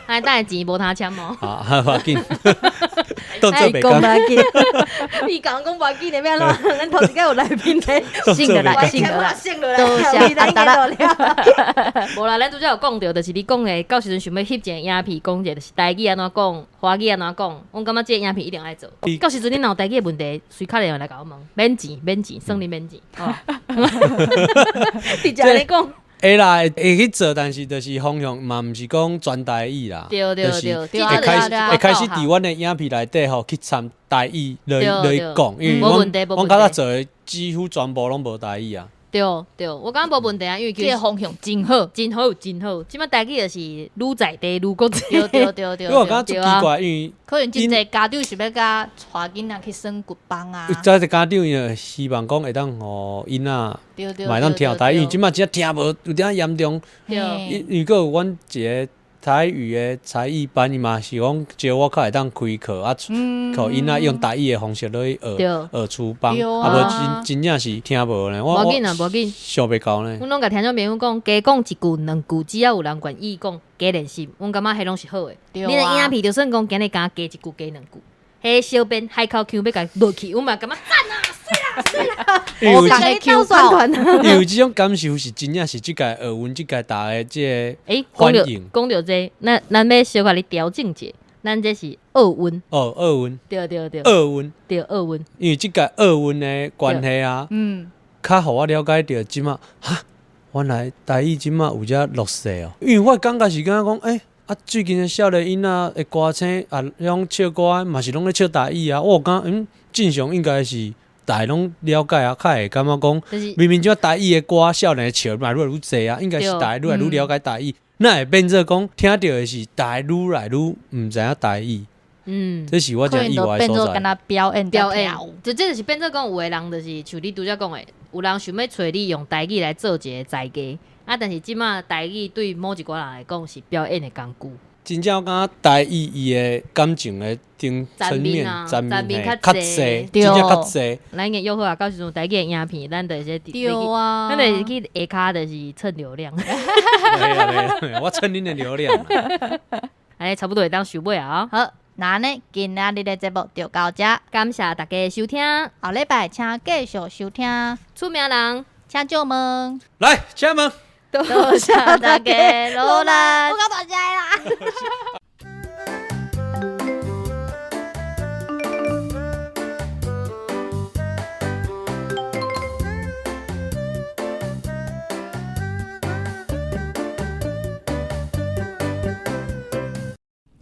Speaker 2: 哎，等下錢無通簽哦。
Speaker 4: 啊，無要緊，當做袂講。
Speaker 2: 伊講講無要緊的，欲按怎？咱頭一擺有來賓咧，
Speaker 3: 信落來，信落來，多謝阿達啦。
Speaker 2: 無啦，咱拄才有講著，就是你講的，到時陣想欲翕一个影片，講一下就是台語按怎講，華語按怎講，阮感覺這个影片一定愛做。到時陣你若有台語的問題，隨敲電話來共阮問，免錢，免錢，算你免錢。直接按呢講。
Speaker 4: 會啦，會去做，但是就是方向嘛，毋是講全台語啦，就是會開始佇阮的影片內底吼去參台語來來講，因為阮阮較早做的幾乎全部攏無台語啊。
Speaker 2: 對對，我感覺無問題啊，因為
Speaker 3: 這個方向真好，
Speaker 2: 真好，真好。這馬台語就是愈在地愈國際。
Speaker 3: 對對對對。
Speaker 4: 因為我感覺足奇怪，因為
Speaker 3: 可能真濟家長想欲共帶囡仔去耍骨枋啊。
Speaker 4: 這個家長伊就希望講會當予囡仔嘛會當聽台語，因為這馬真正聽無有點仔嚴重。
Speaker 2: 對。
Speaker 4: 因為閣有阮一個台語的才藝班，伊嘛是講招我較會當開課啊，予𪜶仔用台語的方式落去學學廚房，啊無真真正是聽無呢，我
Speaker 2: 無緊啊，無緊，
Speaker 4: 想袂到呢。
Speaker 2: 阮攏共聽眾朋友講，加講一句兩句，只要有人願意講，加練習，阮感覺彼攏是好的。你的影片就算講今日敢加一句加兩句，彼小編海口腔欲共落去，阮嘛感覺讚啊！水啦水啦，
Speaker 4: 因為
Speaker 2: 這個
Speaker 4: 因為這種感受是真正是這屆學阮這屆大家這個
Speaker 2: 欸，講著講著這，咱咱欲小共你調整者，咱這是奧運。
Speaker 4: 哦，奧運。
Speaker 2: 對對對。
Speaker 4: 奧運。
Speaker 2: 對奧運。
Speaker 4: 因為這屆奧運的關係啊，較予我了解著這馬哈，原來台語這馬有遮弱勢哦。因為我感覺是感覺講，欸，啊，最近的少年囡仔的歌星啊，彼種唱歌嘛是攏咧唱台語啊。我有感覺，正常應該是。大家攏了解啊，較會感覺講，明明這台語的歌，少年唱嘛愈來愈濟啊，應該是大家愈來愈了解台語，哪會變做講聽著的是大家愈來愈毋知影台語？這是我真意外的所在。
Speaker 3: 表演
Speaker 2: 表演，就這就是變做講，有的人就是像你拄才講的，有人想欲揣你用台語來做一個才藝，啊，但是這馬台語對某一寡人來講是表演的工具。
Speaker 4: 真正我感覺台語伊的感情的頂層面，層面較濟，真正較濟。
Speaker 2: 咱已經約好啊，到時陣台語的影片，咱就是
Speaker 3: 對啊，
Speaker 2: 咱就是去下跤就是蹭流量。
Speaker 4: 我蹭恁的流量。
Speaker 2: 按呢差不多會當收尾啊。
Speaker 3: 好，那呢今仔日的節目就到這，
Speaker 2: 感謝大家收聽。
Speaker 3: 後禮拜請繼續收聽。
Speaker 2: 出名人，
Speaker 3: 請借問。
Speaker 4: 來，請問。
Speaker 3: 多謝大家努力，我搞大家啦。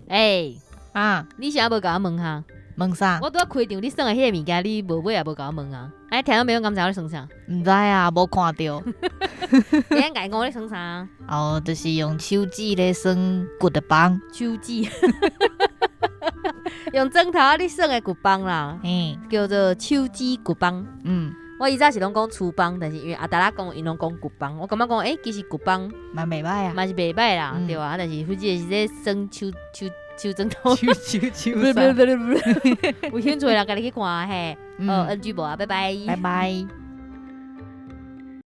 Speaker 2: 欸，
Speaker 1: 啊，
Speaker 2: 你是猶無共我問哈？
Speaker 1: 問啥？
Speaker 2: 我拄仔開場，你耍的彼個物件，你無尾也無共我問啊？哎，聽眾朋友敢知我咧耍啥？
Speaker 1: 毋知啊，無看著。
Speaker 2: 你按共講咧耍啥？
Speaker 1: 哦，就是用手指咧耍骨的棒。
Speaker 2: 手指，用指頭咧耍的骨棒啦。叫做手指骨棒。我以前是攏講廚房，但是因為阿達仔講，𪜶攏講骨棒，我感覺講，欸，其實骨棒
Speaker 1: 嘛袂歹啊，
Speaker 2: 嘛是袂歹啦，對啊，但是反正是咧耍手手手指頭，
Speaker 1: 手手手，
Speaker 2: 有興趣的人家己去看嘿。好，NG 無啊，拜拜，
Speaker 1: 拜拜。